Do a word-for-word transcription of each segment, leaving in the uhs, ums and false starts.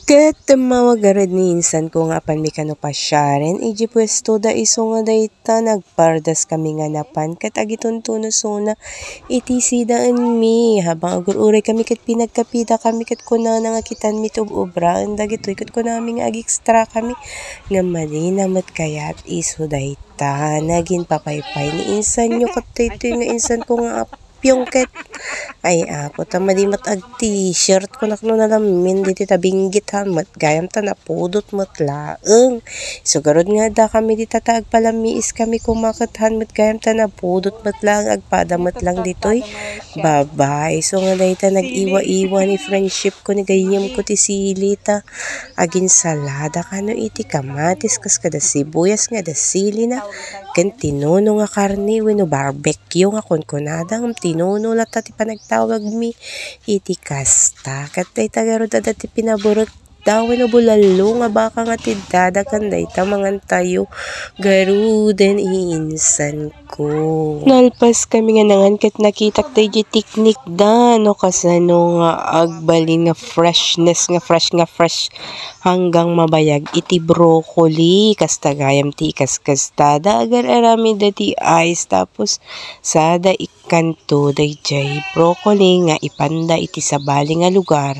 Ket tumawag garud ni insan ko nga apanmi kano pasiaren iti puesto da isu nga dayta nagpardas kami nga napan ket agituntunosona iti sidaenmi. Habang agur-uray kami ket pinagkapida kami ket kunana nga kitanmi ti ub-ubraen dagitoy ket kunami nga agekstra kami nga madi na met kayat isu dayta. Ta nagin papaypay ni insanyo ket daytoy nga insan ko nga appiong ket, ay, Apo, ta madi met ag-t-shirt ko nakno nalamin ditoy ta binggit han met gayam ta napudot met laeng. Isu garud nga adda kami dita ta agpalammiis kami koma ket han met gayam ta napudot met laeng agpada met lang ditoy. Baba, isu nga dayta nag-iwa-iwa ni friendship ko ni gayyem ko ti sili ta aginsalada kano iti kamatis kas kada sibuyas nga adda silina, ken tinuno nga karne wenno barbecue nga kunkunada ngem tinuno latta ti panagtawagmi iti kasta. Ket dayta garud adda ti pinaburek da wenno bulallo nga baka nga ti dada ken dayta mangantayo garuden iinsan ko. Nalpas kami nga nangan ket nakitak daydi teknik da no kasano nga agbalin nga freshness nga fresh nga fresh hanggang mabayag iti broccoli. Kasta gayam ti ikaskasta da agar-aramid da ti ice tapos sada ikkanto dayjay broccoli nga ipanda iti sabali nga lugar.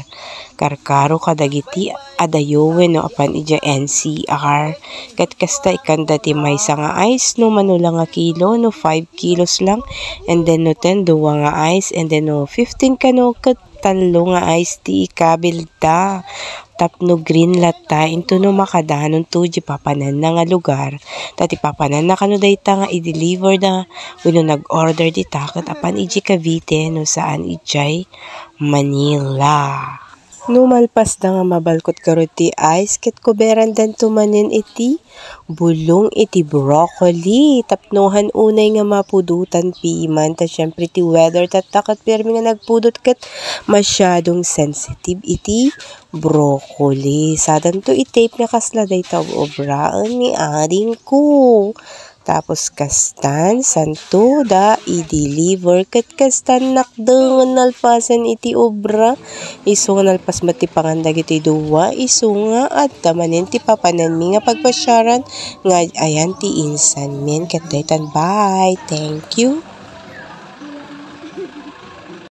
Karkaro kadagiti adayo wenno apan idiay N C R. Ket kasta ikkanda ti maysa nga ice no mano la nga kilo no five kilos lang. And then no ten, dua nga ice. And then no fifteen kano ket tallo nga ice ti ikabilda. Tapno green latta into no makadanonto di papananna nga lugar. Ta ti papananna kano dayta nga i-deliver da wenno nag-order dita ket apan idiay Cavite no saan idiay Manila. No malpas da nga mabalkot garud ti ice ket kuberan danto manen iti bulong iti broccoli tapno han unay nga mapudotan piman ta siempre ti weather tatta ket permi nga nagpudot ket masyadong sensitive iti broccoli. Sadanto i-tape nga kasla dayta ub-ubraen ni adingko. Tapos kastan, santo da i-deliver ket kastan nakdengen nalpasen iti obra. Isu nga nalpas met ti pangan dagiti dua, isu nga adda manen ti papananmi nga pagpasiaran nga ayan ti insanmin ket daytan. Bye. Thank you.